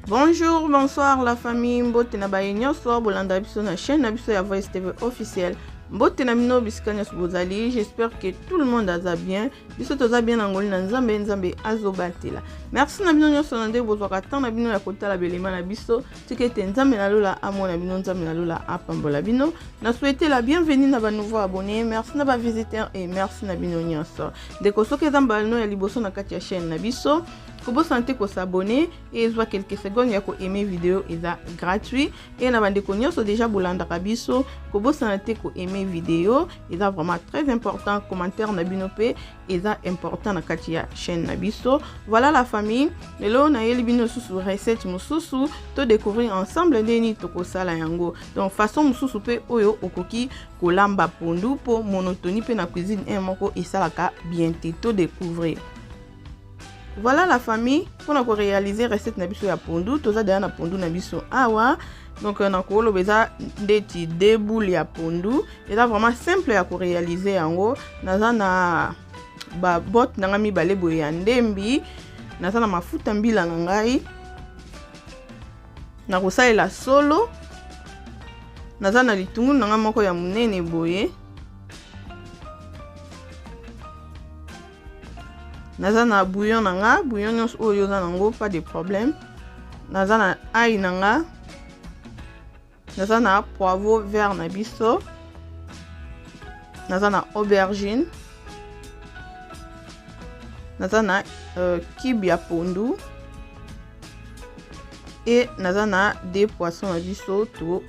Bonjour, bonsoir la famille, mbote na baye nyonso bolanda biso na chaîne na biso ya Voice TV officielle. Mbote na bino bisika nyonso bozali, j'espère que tout le monde aza bien. Biso toza bien na ngoli na Nzambe, Nzambe azobatela. Merci na bino nyonso na nde bozwaka temps na bino ya kotala belema na biso. Tika ete Nzambe na lola amona bino, Nzambe na lola apambola bino. Na souhaiter la bienvenue na ba nouveaux abonnés, merci na ba visiteurs et merci na bino nyonso. Ndeko soki eza mbala no ya liboso na kati ya chaîne na biso, kobosana te kosabonner et ezwa quelques secondes ya ko aimer vidéo eza gratuit. Et na bandeko nyonso déjà bolandaka biso, kobosana te ko aimer vidéo eza vraiment très important. Commentaire na bino pe eza important na kati ya chaîne na biso. Voilà la famille, lelo nayeli bino susu recette mosusu to découvrir ensemble ndenge nini tokosala yango. Donc façon mosusu pe oyo okoki kolamba pondu po monotonie pe na cuisine un moko esalaka bien te, to découvrir. Voilà la famille, mpona ko réaliser recette na biso ya pondu, toza deja na pondu na biso awa. Donc na koloba eza ndeti deux boules ya pondu, eza vraiment simple ya ko réaliser yango. Naza na ba botte na ngai mibale boye ya ndembi, naza na mafuta mbila na ngai, nakosalela solo, naza na litungulu na ngai moko ya monene boye, naza na bouillon na nga, bouillon nyonso oyo oza nango pas de problème, naza na ail na nga, naza na poivre vert na biso, naza na aubergine, naza na cube ya pondu et naza na deux poissons na biso to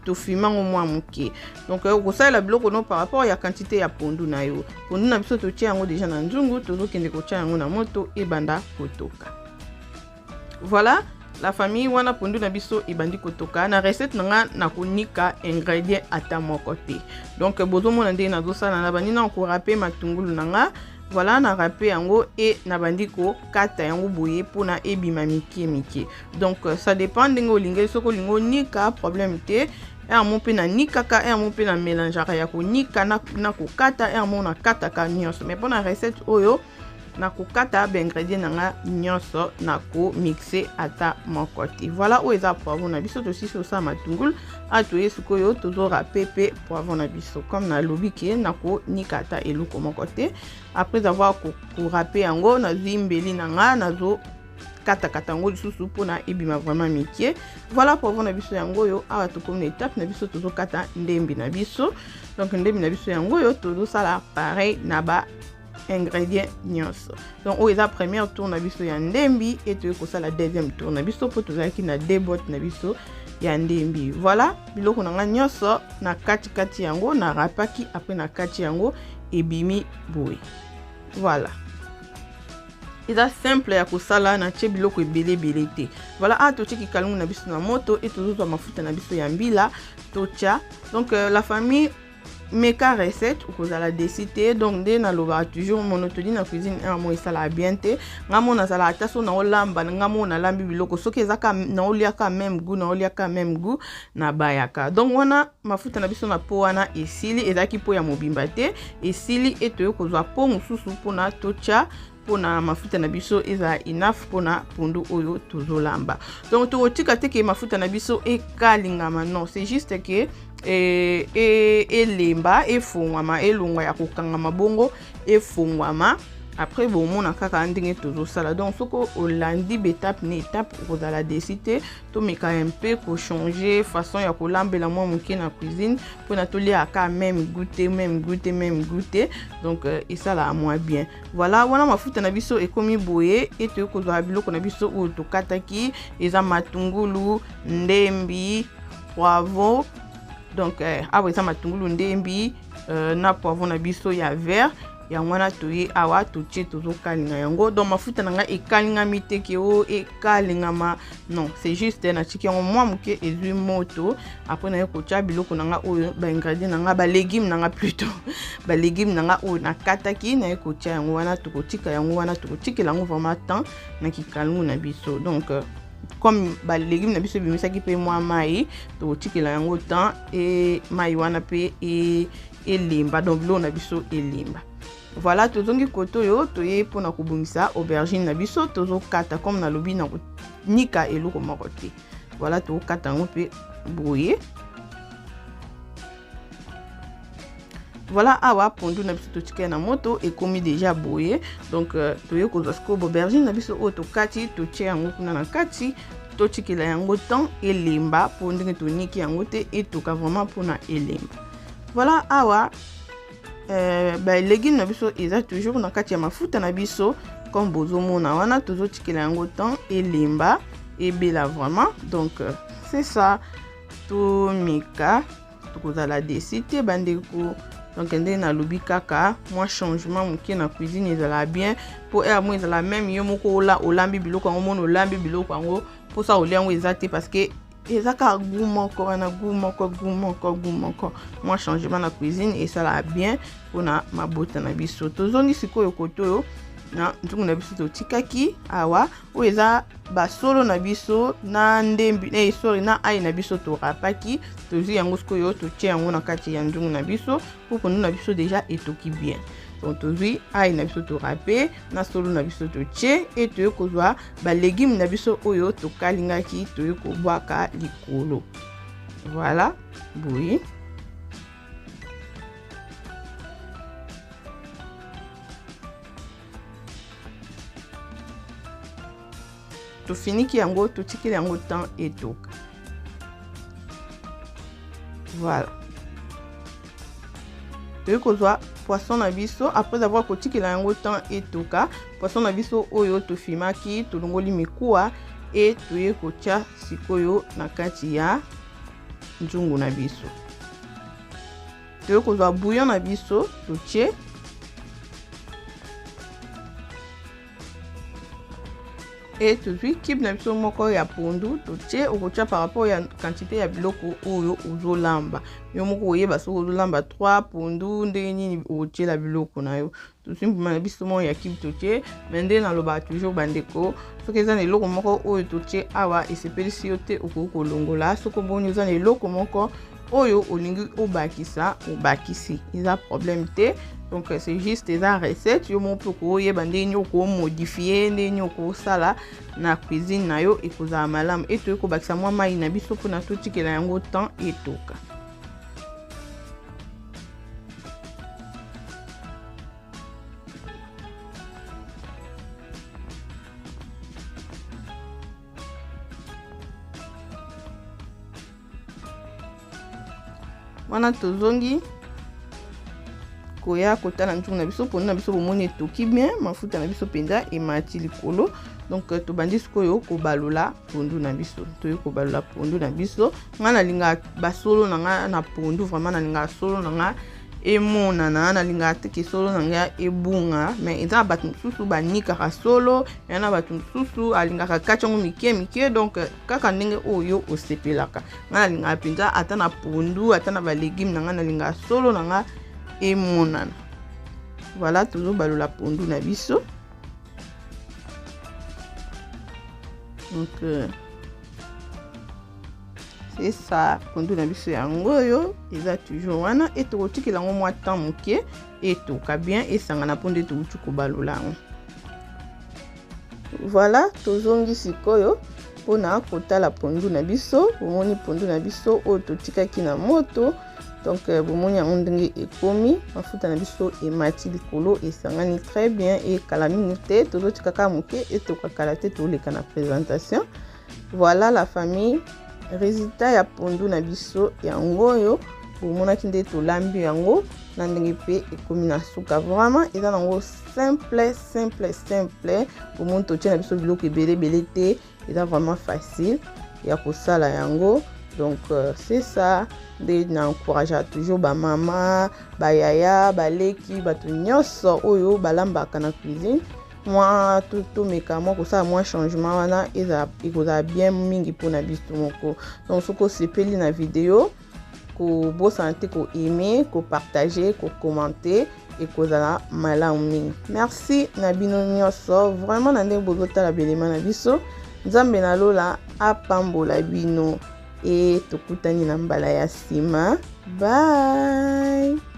tofima ngo mwa moke. Donc okosalela biloko no par rapport ya quantité ya pondu na yo. Pondu na biso totia yango déjà na nzungu, tozokende kotia yango na moto ebanda kotoka. Voilà la famille, wana pondu na biso ebandi kotoka. Na recette na nga nakonika ingrédient ata moko te. Donc bozomona ndenge nazosala, na bandi na korâper matungulu na nga. Voilà, na râper yango e nabandi kokata yango boye mpona ebima mike mike. Donc ça dépend ndenge olingeli, soki olingi onika problème te. Heure mo mpe nanikaka, heure mo mpe na mélangeaka ya konika na kokata, heure mo nakataka nyonso. Mais mpona recette oyo nakokata baingrédient na nga nyonso, nakomixer ata moko te. Voilà, oyo eza poivron na biso. Tosisi osala matungulu, awa toye sikoyo tozorâper mpe poivron na biso. Comme nalobi ke nakonika ata eloko moko te, après avoir korâper yango, nazwi mbeli na nga, nazo katakata yango lisusu mpona ebima vraiment mike. Voilà, poivron na biso yango oyo. Awa tokomi na étape na biso, tozokata ndembi na biso. Donc ndembi na biso yango oyo, tozosala pareil na ba ingrédient nyonso. Donc oyo eza première tour na biso ya ndembi e toyei kosala deuxième tour na biso mpo tozalaki na deux bottes na biso ya ndembi. Voilà, biloko na ngai nyonso na katikati yango narâpaki, après na kati yango ebimi boye. Voilà, eza simple ya kosala, natie biloko ebele ebele te. Voilà, awa totie kikalungu na biso na moto e tozozwa mafuta na biso ya mbila totya. Donc la famille, meka recette, okozala déçu te. Donc nde nalobaka toujours, monotonie na cuisine un mo esalaka bien te. Nga mo nazala ata so naolamba, nga mo nalambi biloko, soki eza ka naoliaka même goût, naoliaka même goût, nabayaka. Donc wana mafuta na biso na po wana esili, ezalaki po ya mobimba te, esili e toye kozwa po mosusu mpona totya, mpona mafuta na biso ezala enough mpona pondu oyo tozolamba. Donc tokotika te ke mafuta na biso ekalingama, non, c'est juste ke elemba, efungwama, elongwa ya kokangama bongo, efungwama. Après bomona kaka ndenge tozosala. Donc soki olandi baétape na étape, okozala déçu te. Tomeka mpe kochanger façon ya kolambela mwa moke na cuisine mpona toliaka même goût te, même goût te, même goût te. Donc esalaka mwa bien. Voilà, wana mafuta na biso ekomi boye e toyei kozwa biloko na biso oyo tokataki, eza matungulu, ndembi, poivron. Donc awa eza matungulu, ndembi na poivron na biso ya vert. Yango wana toye awa totie, tozokalinga yango. Donc mafuta na ngai ekalingami te ke o ekalingama, non, c'est juste natiki yango mwa moke ezwi moto. Après naye kotia biloko na ngai oyo, baingrédient na ngai, balégume na ngai plutôt, balégume na ngai oyo nakataki, naye kotia yango wana. Tokotika yango wana, tokotikela yango vraiment temps na kikalungu na biso. Donc comme balégume na biso ebimisaki mpe mwa mai, tokotikela yango temps e mai wana mpe elemba. Donc biloko na biso elemba. Voilà, tozongi kote oyo toye mpona kobongisa aubergine na biso. Tozokata comme nalobi, na konika eloko moko te. Voilà, tokokata yango mpe boye. Voilà, awa pondu na biso totikali na moto ekomi deja boye. Donc toye kozwa sikoyo aubergine na biso oyo tokati, totie yango kuna na kati, totikela yango temps elemba, mpo ndenge toniki yango te, etoka vraiment mpona elemba. Voilà, awa balégume na biso eza toujours na kati ya mafuta na biso comme bozomona wana. Tozotikela yango temps elemba, ebela vraiment. Donc c'est ça, tomeka, tokozala déçus te, bandeko. Donc ndenge nalobi kaka, mwa changement moke na cuisine ezala bien, mpo heure mo ezala même yo moko olambi biloko yango, mona olambi biloko yango, mposa olia yango eza te, parce que eza kaka goût moko wana, goût moko, goût moko, goût moko. Mwa changement na cuisine esalaka bien mpona mabota na biso. Tozongi sikoyo kote oyo na nzungu na biso totikaki awa. Oyo eza basolo na biso na ndembi, sorry, na ail na biso torapaki. Tozwi yango sikoyo, totie yango na kati ya nzungu na biso, mpo pondu na biso deja etoki bien. Donc tozwi ail na biso torape na solo na biso, totie e toye kozwa balégume na biso oyo tokalingaki, toye kobwaka likolo. Voilà, boye. Tofiniki yango, totikeli yango temps etoka. Voilà, toyei kozwa poisson na biso. Après avoir kotikela yango temps etoka, poisson na biso oyo tofimaki, tolongoli mikuwa e toye kotia sikoyo na kati ya nzungu na biso. Toye kozwa bouillon na biso, totie e tozwi cube na biso moko ya pondu, totie. Okotia par rapport ya quantité ya biloko oyo ozolamba. Yo moko oyeba soki ozolamba 3 pondu, ndenge nini okotiela biloko na yo. Tozwi mbuma na biso moko ya cube, totie. Mais nde nalobaka toujours, bandeko, soki eza na eloko moko oyo totie awa esepelisi yo te, okoki kolongola. Soki omoni oza na eloko moko oyo olingi obakisa, obakisi, eza problème te. Donc c'est juste eza recette, yo moko mpe okoyeba ndenge nini okomodifie, ndenge nini okosala na cuisine na yo, ekozala malamu. E toyei kobakisa mwa mai na biso mpona totikela yango temps etoka. Wana tozongi koya kotala nzungu na biso, pondu na biso bomoni etoki bien, mafuta na biso mpenza emati likolo. Donc tobandi sikoyo kobalola pondu na biso. Toyei kobalola pondu na biso. Ngai nalingaka basolo na ngai na pondu, vraiment nalingaka solo na ngai emonana, nalingaka te ke solo na ngai ebunga. Mais eza na bato mosusu banikaka solo ya, na bato mosusu alingaka kati yango mike mike. Donc kaka ndenge oyo osepelaka. Ngai nalingaka mpenza ata na pondu, ata na balégume na ngai, nalingaka solo na ngai emonana. Voilà, tozobalola pondu na biso. Donc c'est ça, pondu na biso yango oyo eza toujours wana e tokotikela yango mwa temps moke etoka bien, esangana, mpo nde touti kobalola yango. Voilà, tozongi sikoyo mpona kotala pondu na biso. Bomoni pondu na biso oyo totikaki na moto. Donc bomoni yango ndenge ekomi, mafuta na biso emati likolo, esangani très bien. Ekala mingi te, tozotika kaka moke etoka, kala te toleka na présentation. Voilà la famille, résultat ya pondu na biso yango oyo bomonaki nde tolambi yango na ndenge mpe ekomi na suka. Vraiment eza nango simple, simple, simple. Bomoni, totie na biso biloko ebele ebele te, eza vraiment facile ya kosala yango. Donc c'est ça nde na encourageaka toujours bamama, bayaya, baleki, bato nyonso oyo balambaka na cuisine, mwa tomeka mwa kosala mwa changement wana, ekozala bien mingi mpona biso moko. Donc soki osepeli na video, kobosana te koaime, kopartage, kokommente, ekozala malamu mingi. Merci na bino nyonso vraiment na ndenge bozotala belema na biso. Nzambe na lola apambola bino e tokutani na mbala ya nsima. Bye.